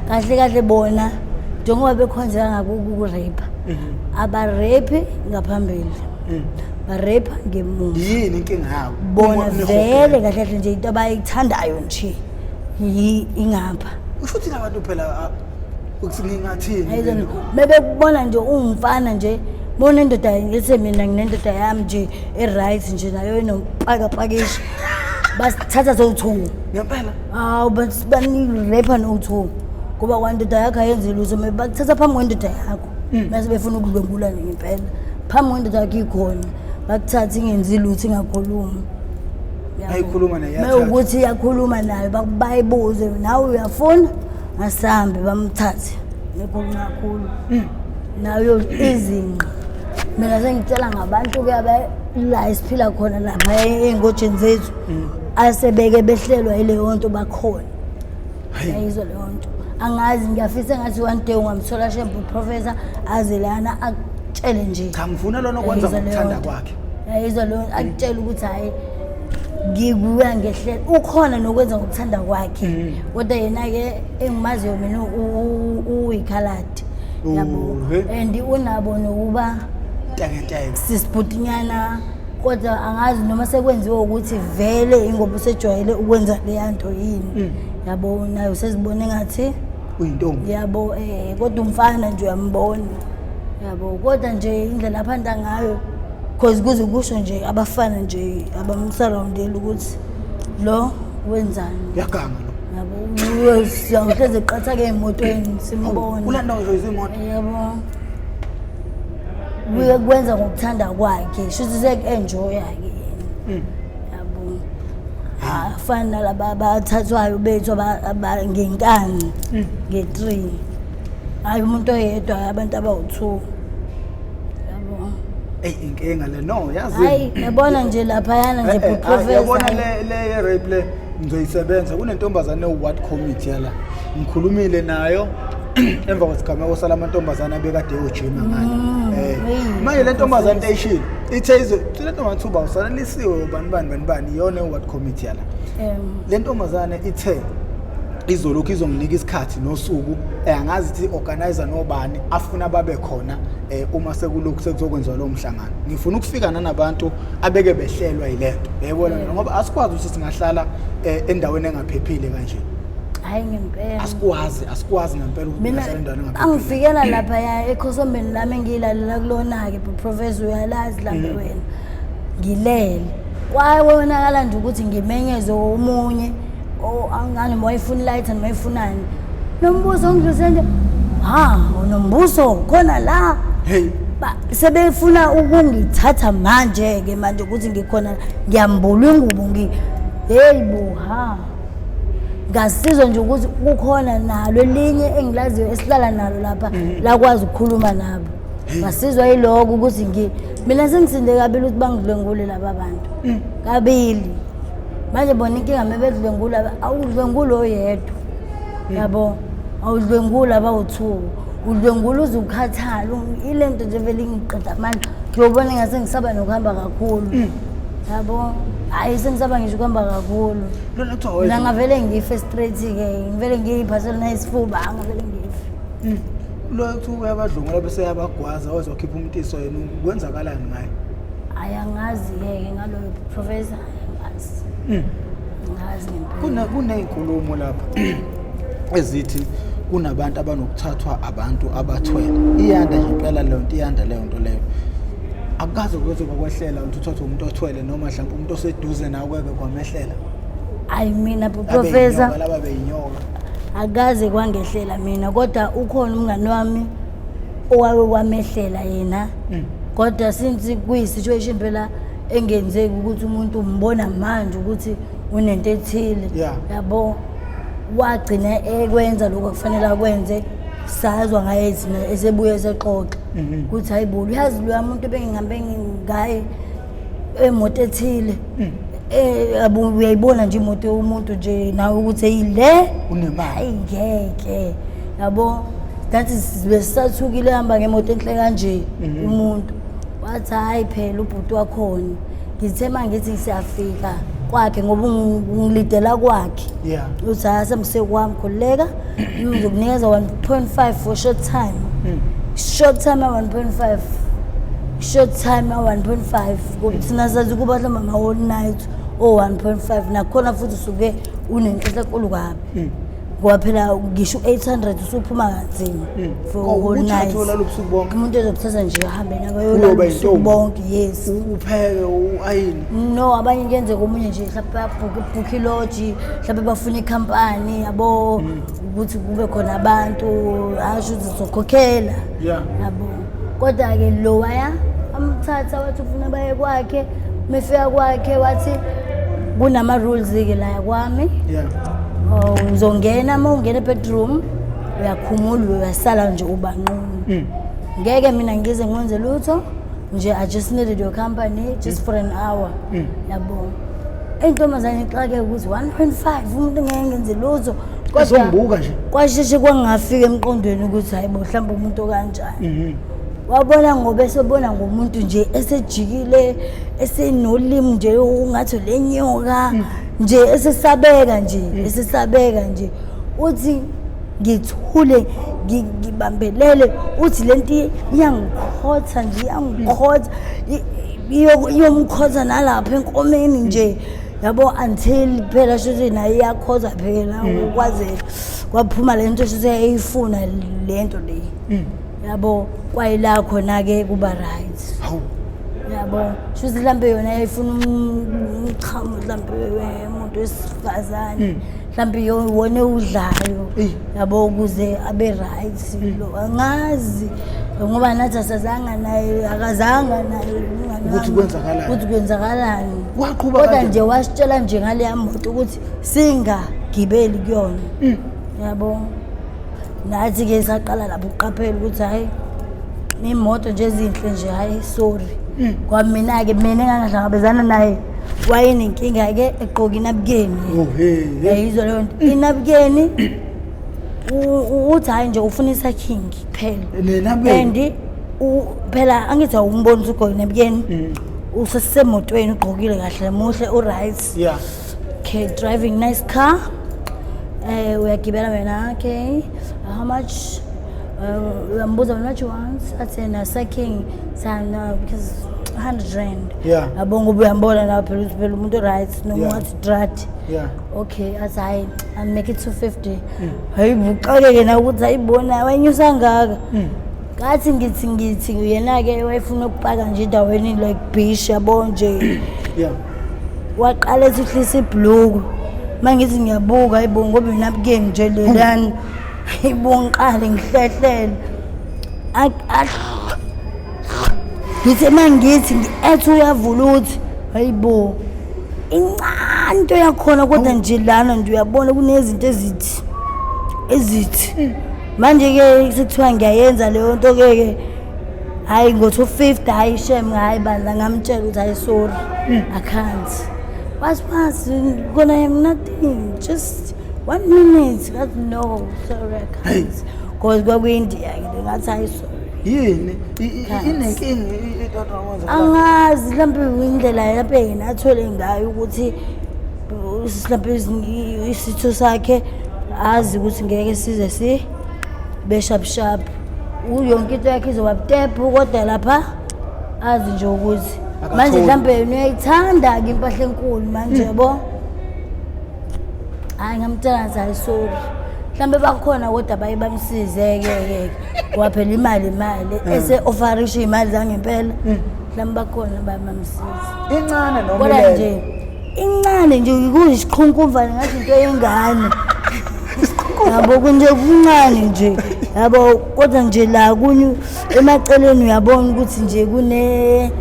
kahle kahle bona njengoba bekhonze kangaka uku-rape, aba-rape ngaphambili, ba-rape ngemuva. Yini inkinga yabo? Bona Uma vele kahle kahle nje into abayithandayo nje ingapha. Usho ukuthi labantu phela ukuthi ngingathini? Ayizona bebekubona nje ungumfana nje, bona indoda, ngithe mina nginendoda yami nje e-right nje nayo inompakapakisha, basithatha sowu-two. Ngempela? Hawu, bani-rape no-two, ngoba kwandoda yakho ayenzi lutho, bakuthatha phambi kwendoda yakho mase befuna ukudlwengula nje ngempela phambi kwendoda yakho ikhona, bakuthatha ingenzi lutho, ingakhulumi. Yabo. Ayikhuluma naye, iyathatha. Mewukuthi iyakhuluma nayo, bayibuze nawe uyafuna, asambe bamthathe bekhuluma kakhulu nayo izinqa. Mina sengitshela ngabantu-ke la esiphila khona lapha ey'ngojeni zethu, asebeke behlelwa yileyo nto, bakhona. Yayizwa leyo nto, angazi, ngiyafisa engathi one day ungamthola shembe uprofessor aze lana akutshele nje. Cha, ngifuna lona okwenza Yayizwa leyo ngokuthanda nto. kwakhe. Yayizwa leyo nto, akutshele ukuthi hhayi ngikuya ngehlela, ukhona nokwenza ngokuthanda kwakhe, kodwa yena-ke engimaziyo mina uyikhaladi, yabo, and unabo nokuba Teketeke. sisibhutinyana, kodwa angazi noma sekwenziwe ukuthi vele ingoba usejwayele ukwenza leya nto yini, yabo, nayo sezibone ngathi Uyintombi. Yabo, kodwa umfana nje uyambona, yabo, kodwa nje indlela aphanda ngayo, cause kuze kusho nje abafana nje abamsurroundeli ukuthi lo wenzani. Uyaganga lo. Yabo, siyawuhleze eqatha-ke emotweni simbone. Ulanda ngisho izimoto. Yabo. Kwenza ngokuthanda kwakhe, shuthi seku-enjoya-ke yena, yabo. Afani nalaba abathathwayo bethu ngenkani nge-3, hhayi umuntu oyedwa, abantu abawu-2, yabo. Eyi, inkinga le, no, yazi. Hayi, yabona nje laphayana nje, Hayi, yabona, professor. Le ye-rape le ngizoyisebenza. Kunentombazane ewu-ward committee yala, ngikhulumile nayo emva kwesigameko salamantombazane abekade eyojima ngale. Hey, Manje le ntombazane into eyishilo, ithe izo le ntombazane thuba usanelisiwe bani bani bani bani, iyona ewu-ward committee yala. Le ntombazane ithe izolokhu izonginika isikhathi nosuku, angazi ithi organizer nobani afuna babe khona uma sekulokhu sekuzokwenziwa lowo mhlangano. Ngifuna ukufika nanabantu abeke behlelwa yilento, yayibona, ngoba asikwazi ukuthi singahlala endaweni engaphephile kanje. Hhayi, ngempela. Asikwazi ngempela ukuthi Mina singahlala endaweni engaphephile. Angifikela laphaya ekhosombeni lami engiyilalela kulona-ke, professor, uyalazi lapha wena. Ngilele, kwawonakala nje ukuthi ngimenyeze omunye angani noma wayefuna ilayitha noma wayefunani. Nombuso ngidluse nje, ha, unombuso khona la. Hey. Sebefuna ukungithatha manje-ke, manje ukuthi ngikhona ngiyambula ingubo, hey bo, ha, ngasizwa nje ukuthi kukhona nalo elinye engilaziyo esihlala nalo lapha, lakwazi ukukhuluma nabo. Ngasizwa yiloko ukuthi mina sengisinde kabili ukuthi bangidlwengule laba bantu, kabili manje. Bona inkinga mebedlwengula, awudlwenguli oyedwa, yabo, awudlwenguli abawu-two, udlwengula uze ukhathala. Ile nto nje vele ingiqeda amandla, ngiyobona ngase ngisaba nokuhamba kakhulu, yabo. Hhayi, sengisaba ngisho ukuhamba kakhulu. Lona kuthiwa Mina ngavele ngife straight-ke, ngivele ngiyiphathele nayisifuba, ngavele ngife. Lo kuthiwa uyabadlwengula bese yabagwaza, waze wakhipha umtiso yena, kwenzakalani ngaye? Hhayi, angazi-ke ngaloyo, professor, angazi, angazi ngempela. Kuney'nkulumo lapha ezithi kunabantu abanokuthathwa abantu abathwele. Iyanda nje impela leyo nto, iyanda leyo nto leyo. Akukaze kuze kwakwehlela ukuthi uthathwe umuntu othwele, noma mhlawumbe umuntu oseduze nawe kweke kwamehlela? Hayi, mina, Abe professor, yinyoka, laba beyinyoka. Akaze kwangehlela mina, kodwa ukhona umngani wami owake kwamehlela yena. Kodwa since kuyi-situation phela engenzeki ukuthi umuntu umbona manje ukuthi unento ethile, yabo, wagcina ekwenza lokhu akufanele akwenze. Sazwa ngaye thina esebuye esexoxa ukuthi hayi bo, uyazi loya muntu ebengihambe ngaye emoto ethile, yabo, uyayibona nje imoto yomuntu nje nawe ukuthi eyile. Unemali. Hayi, ngeke, yabo, nathi besisathukile, hamba ngemoto enhle kanje umuntu. Wathi hayi phela ubhuti wakhona, ngithe uma ngithi siyafika kwakhe, ngoba ungilidela kwakhe, uthi hayi, semsekwami, khululeka, ngizokunikeza 1.5 for short time, short time 1.5, short time 1.5. Thina sazi kuba mhlawumbe ama-all night o-1.5, nakhona futhi usuke unenhlanhla enkulu kabi, ngoba phela ngisho u-800 usuphuma kanzima for Oh, all ukuthi night. athola ubusuku bonke. Umuntu ezokuthatha nje ahambe nawe Uyoba ayolala ubusuku yintombi. bonke, yes. Upheke, u-ayini? No, abanye kuyenzeka omunye nje mhlawumbe bayabhukha iloji, mhlawumbe bafuna ikhampani, yabo, ukuthi kube khona abantu, asho ukuthi sizokhokhela, yabo. Kodwa-ke lowaya amthatha, wathi ufuna baye kwakhe. Mefika kwakhe wathi kunama-rules-ke la kwami. Oh, uzongena, uma ungena ebedroom uyakhumula, uyasala nje ubanqunu, ngeke mina ngize ngwenze lutho nje, I just needed your company just for an hour, yabo. Intombazane ixake ukuthi 1.5 umuntu ngeke ngenze lutho. Kodwa Ezongibuka nje. Kwasheshe kwangafika emqondweni ukuthi hayi bo, mhlawumbe umuntu okanjani. Wabona ngoba esebona ngomuntu nje esejikile, esenolimi nje ungathi lenyoka nje, esesabeka nje, esesabeka nje. Uthi ngithule, ngibambelele, uthi lento iyangikhotha nje, iyangikhotha, iyomkhotha nalapha enkomeni nje, yabo, until phela shuthi naye iyakhotha phela, ukwazela kwaphuma le nto shuthi eyifuna le nto le, yabo. Kwayila khona-ke kuba right. Hawu. Yabo, shuthi mhlampe yona yayifuna umchamo mhlampe wemuntu wesifazane, mhlampe wona ewudlayo, Eyi. yabo, ukuze abe right lo, angazi. Ngoba nathi asazanga naye, akazanga naye umngani Ukuthi wami, kwenzakalani. ukuthi kwenzakalani. Waqhuba Kodwa kanjani? nje wasitshela nje ngaleya moto ukuthi singagibeli kuyona. Yabo, nathi-ke saqala lapho ukuqaphela ukuthi hhayi, iy'moto nje ezinhle nje, hhayi sorry. Kwamina-ke mina engangahlangabezana naye wayenenkinga-ke egqoka inabukeni. Oh, hey, hey. Yayizwa leyo nto, inabukeni, uthi hhayi nje ufuna isakhingi kuphela. Nenabukeni? And phela angithi awumboni ukuthi ugqoke inabukeni, usesemotweni ugqokile kahle, muhle, u-right. Okay, driving nice car. Uyagibela wena, okay. How much? Uyambuza wena, what you want? Athi na sucking sana because 100 rand. Yabo, ngoba uyambona nawe phela ukuthi phela umuntu right noma ungathi drat. Okay, athi hayi, I make it 250. Hayi, buxakeke na ukuthi ayibona wanyusa ngaka. Ngathi ngithi yena ke wayefuna ukupaka nje endaweni like beach, yabo nje. Waqala ethi uhlisa ibhluku, uma ngithi ngiyabuka, hayibo, ngoba inabukeni nje lelani, hayibo, ngiqale ngihlehlele. Ngithi uma ngithi ethi uyavula ukuthi hayibo, incane into yakhona, kodwa nje lana nje uyabona kunezinto ezithi manje-ke sekuthiwa ngiyayenza leyo nto-ke ke, hhayi, ngo-250, hhayi shem, hhayi bandla, ngamtshela ukuthi hayi sorry, I can't. Wathi wathi gonna have nothing, just one minute. Ngathi no, sorry, I can't, because kwakuyindiya-ke. Ngathi hayi sorry. Yini? Can't. Inenkinga into okwenza? Angazi, mhlawumbe indlela lapho yena athole ngayo ukuthi mhlawumbe isitho sakhe azi ukuthi ngeke size si be sharp sharp, yonke into yakhe izoba butephu, kodwa lapha azi nje ukuthi manje Akatholi. mhlawumbe yena uyayithanda-ke impahla enkulu manje, yabo. Hhayi, ngamtshela ngathi hayi sorry, mhlawumbe bakhona kodwa baye bamsize-ke ke, ngoba phela imali ese-ofarisha iy'mali zangempela, mhlawumbe bakhona baye bamsiza. Incane noma Kodwa ilele? nje incane nje, kuyisiqhunkumvane, ngathi into yengane, yabo, kunje kuncane nje, yabo, kodwa nje la kunye emaceleni uyabona ukuthi nje kune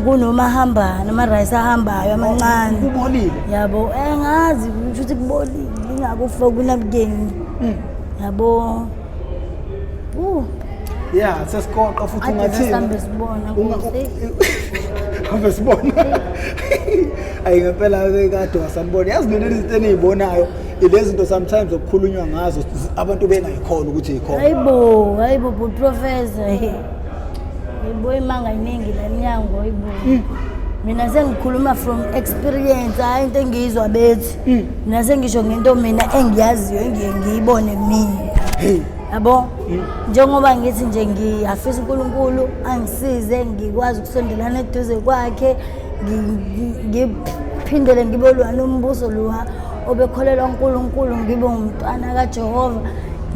kunomahambane, ama-rice ahambayo amancane. Kubolile. Yabo, ngazi ukuthi kubolile, ingakufaka kunabukeni, yabo. Yeah, sesiqoqa futhi. Ade Ungathini? Sihambe sibona kuze. Hambe sibona. Ayi, ngempela kade wasanibona. Yazi mina, izinto eniyibonayo ilezi zinto sometimes okukhulunywa ngazo abantu bengayikhona ukuthi yikhona. Hayibo, hayibo, but professor, hayibo, imanga iningi la emnyango, hayibo. Mina sengikhuluma from experience, hayi into engiyizwa bethi. Mina sengisho ngento mina engiyaziyo, engiye ngiyibone mina. Hey. Yabo, njengoba ngithi nje ngiyafisa uNkulunkulu angisize ngikwazi ukusondelana eduze kwakhe, ngiphindele ngibe lwana umbuso luwa obekholelwa uNkulunkulu, ngibe umntwana kaJehova,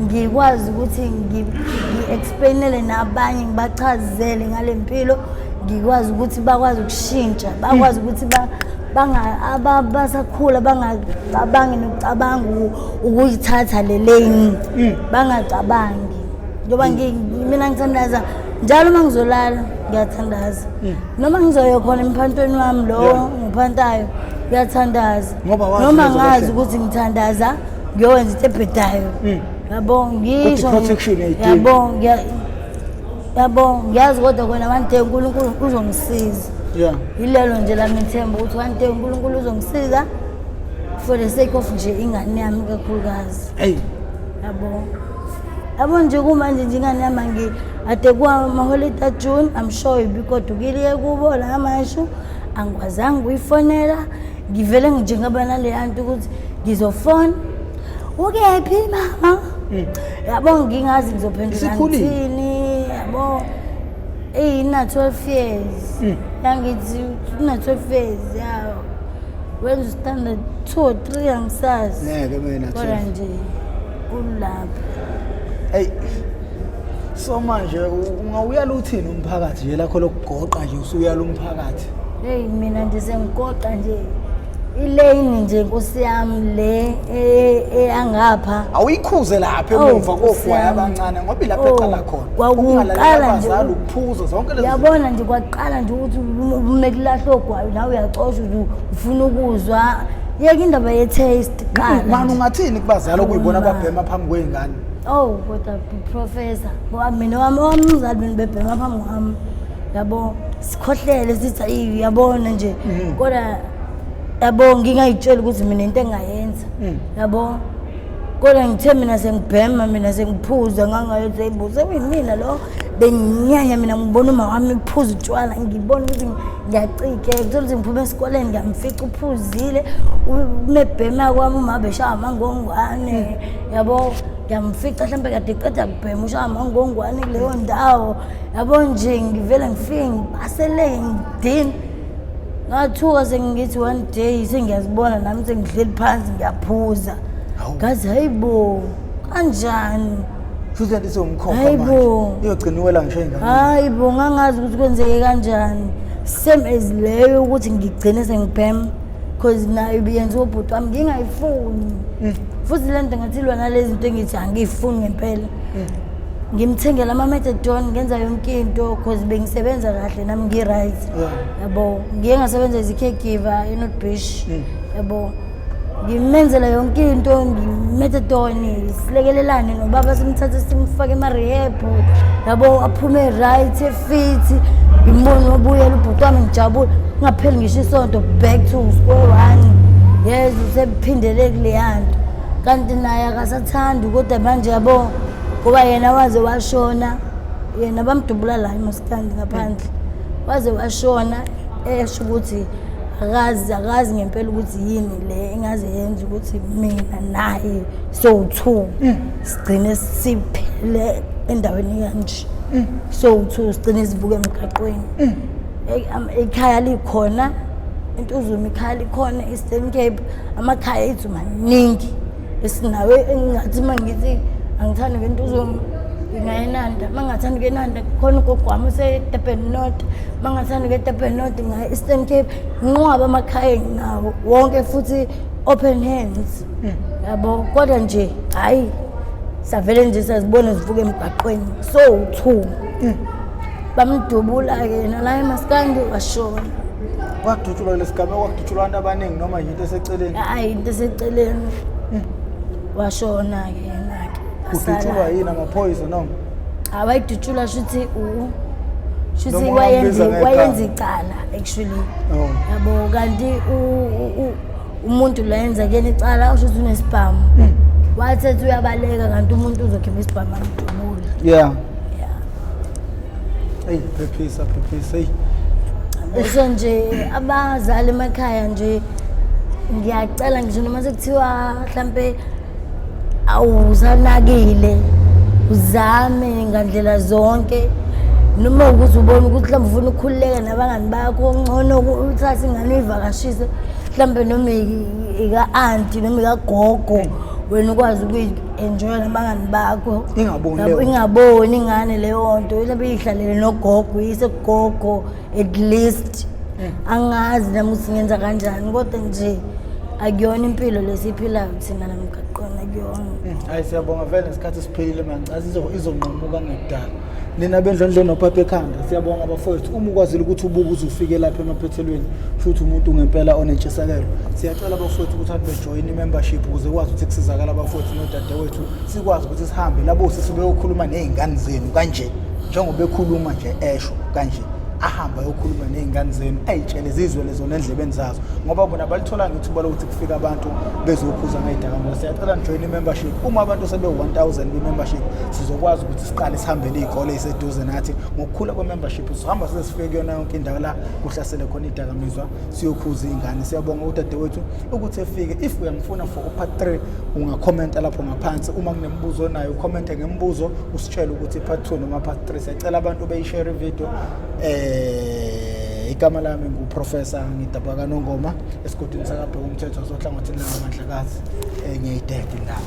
ngikwazi ukuthi ngi-explainele nabanye, ngibachazele ngale mpilo, ngikwazi ukuthi bakwazi ukushintsha, bakwazi ukuthi basakhula bangacabangi nokucabanga ukuyithatha le lane, bangacabangi. Njengoba mina ngithandaza njalo, uma ngizolala ngiyathandaza, noma ngizoya khona emphantweni wami lo ngiphantayo, ngiyathandaza. Ngoba wazi Noma lezo ngazi kahle. ukuthi ngithandaza ngiyowenza into ebhedayo, yabo, ngisho. Kodwa i-protection uyayidinga. Yabo, yabo, ngiyazi, kodwa kona one day uNkulunkulu uzongisiza. Yilelo nje lami ithemba ukuthi one day uNkulunkulu uzongisiza for the sake of nje ingane yami kakhulukazi. Hey. Yabo, yabo nje kumanje nje ingane yami ade kwamaholiday June, I'm sure ibigodukile kubo la mashu, angikwazanga ukuyifonela, ngivele nje ngaba naleya nto ukuthi ngizofona, ukephi mama, yabo, ngingazi ngizophendula Isikhulile. ngithini, yabo. Ina 12 years, yangithi ina 12 years, ya, wenza standard 2 or 3, angisazi. Ngeke mina. Kodwa nje kulapho. Hey. So manje ungawuyala uthini umphakathi nje lakho lokugoqa nje, usuyala umphakathi? Hey, mina nje sengigoqa nje. Ilane nje nkosi yami le eyangapha. Awuyikhuze lapha Oh, emuva Nkosi kogwayi yami. abancane ngoba ilapho Oh, eqala khona. kwakuqala Ukungalalela nje abazali, ukuphuza zonke lezi zinto. Yabona nje kwaqala nje ukuthi ume kulahla ogwayi nawe uyacosha ukuthi ufuna ukuzwa. Yeka indaba ye-taste kuqala. Mani nje. ungathini kubazali okuyibona Hawu, ma. ababhema phambi kwey'ngane? Oh kodwa professor, ngoba mina wami owami umzali mina bebhema phambi kwami. Yabo, sikhohlele sithi ayi uyabona nje. Kodwa yabo ngingayitsheli ukuthi mina into engayenza. Yabo. Kodwa ngithe mina sengibhema mina sengiphuza ngangayenza ibuze sekuyimina lo benginyanya mina ngibona uma wami ephuza utshwala ngibona ukuthi ngiyacikeka kuthola ukuthi ngiphuma esikoleni ngiyamfica uphuzile umebhema kwami uma beshaya amangongwane yabo ngiyamfica mhlawumbe kade qeda kubhema ushaya amangongwane kuleyo ndawo yabo nje ngivele ngifike ngibaseleke ngidini ngathuka sengithi one day sengiyazibona nami sengihleli phansi ngiyaphuza. Hawu. Ngazi hayibo kanjani? Futhi lento isewumkhokha Hayi bo. manje. Iyogcina iwela ngisho ey'nganeni. Hayi bo ngangazi ukuthi kwenzeke kanjani. Same as leyo ukuthi ngigcine sengibhema because nayo ibiyenziwa ubhuti wami ngingayifuni. Futhi le nto ngathi ilwa nalezi zinto engithi angiyifuni ngempela. Ngimthengela ama-methadone ngenza yonke into cause bengisebenza kahle nami ngi-right. Yabo ngiye ngasebenza as i-caregiver e-North Beach. Yabo ngimenzela yonke into ngi-methadone silekelelane nobaba simthathe simfake ema-rehab yabo aphume right e-fit ngimbone wabuyela ubhuti wami ngijabule kungapheli ngisho isonto back to square one yes usephindele kuleya nto kanti naye akasathandi kodwa manje yabo ngoba yena waze washona yena bamdubula la emasikandi ngaphandle waze washona esho ukuthi akazi ngempela ukuthi yini le engaze yenze ukuthi mina naye sowu-two sigcine siphele endaweni kanje sowu-two sigcine sivuke emgaqweni. Ikhaya likhona eNtuzuma, ikhaya likhona Eastern Cape, amakhaya ethu maningi esinawo. Engingathi uma ngithi angithandi ngeNtuzuma ngingayenanda, uma ngingathandi kuyenanda khona ugogo wami use-Durban North, uma ngingathandi kuye-Durban North ngaya Eastern Cape. Nginqwaba amakhaya enginawo wonke futhi open hands yabo, kodwa nje hhayi savele nje sazibona zivuka emgaqweni so-two. Bamdubula-ke yena la emasikandi washona. Kwadutshulwa kulesi sigameko, kwadutshulwa abantu abaningi noma yinto eseceleni? Hhayi into eseceleni, washona-ke yena-ke. Kudutshulwa yini, amaphoyisa noma? Awayidutshulwa shuthi shuthi Noma ungambiza ngegama. wayenza icala actually. Oh. Yabo kanti umuntu la yenza kuyena icala usho ukuthi unesibhamu. Wathi ethi uyabaleka kanti umuntu uzokhipha isibhamu amdubule. Yeah. Yeah. Eyi phephisa phephisa eyi. So nje abazali emakhaya nje ngiyacela ngisho noma sekuthiwa mhlampe awusanakile uzame ngandlela zonke noma ukuthi ubone ukuthi mhlawumbe ufuna ukukhululeka nabangani bakho ngcono uthathe ingane uyivakashise mhlawumbe noma ika-anti noma ikagogo wena ukwazi ukuyi-enjoya nabangani bakho. Ingaboni Yabo, leyo nto. Ingaboni ingane leyo nto, mhlawumbe iyihlalele nogogo uyise kugogo at least. Angazi nami ukuthi ngenza kanjani kodwa nje akuyona impilo lesiyiphilayo thina la emgaqweni, akuyona. Hayi siyabonga vele ngesikhathi siphelile manje izonqamuka ngekudala. Nina bendlondlo nophapha ekhanda siyabonga bafowethu uma ukwazile ukuthi ubuke uze ufike lapha emaphethelweni futhi umuntu ngempela onentshisekelo. Siyacela bafowethu ukuthi abantu bejoyine i-membership ukuze kwazi ukuthi kusizakala abafowethu nodadewethu sikwazi ukuthi sihambe labo sisi beyokhuluma ney'ngane zenu kanje njengoba ekhuluma nje esho kanje ahambe ayokhuluma ney'ngane zenu ay'tshele zizwele zona endlebeni zazo ngoba bona balitholanga ithuba lokuthi kufike abantu bezokhuza ngey'dakamizwa. Siyacela nijoyine i-membership. Uma abantu sebe-1000 kwi-membership sizokwazi ukuthi siqale sihambele iy'kole ey'seduze nathi. Ngokukhula kwe-membership sizohamba size sifike kuyona yonke indawo la kuhlasele khona iy'dakamizwa siyokhuza iy'ngane. Siyabonga udadewethu ukuthi efike. If uyamfuna for u-part 3 ungakhomenta lapho ngaphansi, uma kunemibuzo onayo ukhomente ngemibuzo usitshele ukuthi part 2 noma part 3. Siyacela abantu beyishare ividiyo. Igama lami nguProfessor, ngidabuka kaNongoma esigodini sakaBheka umthetho wasohlangothini langamandlakazi. Ngiyayideda indawo.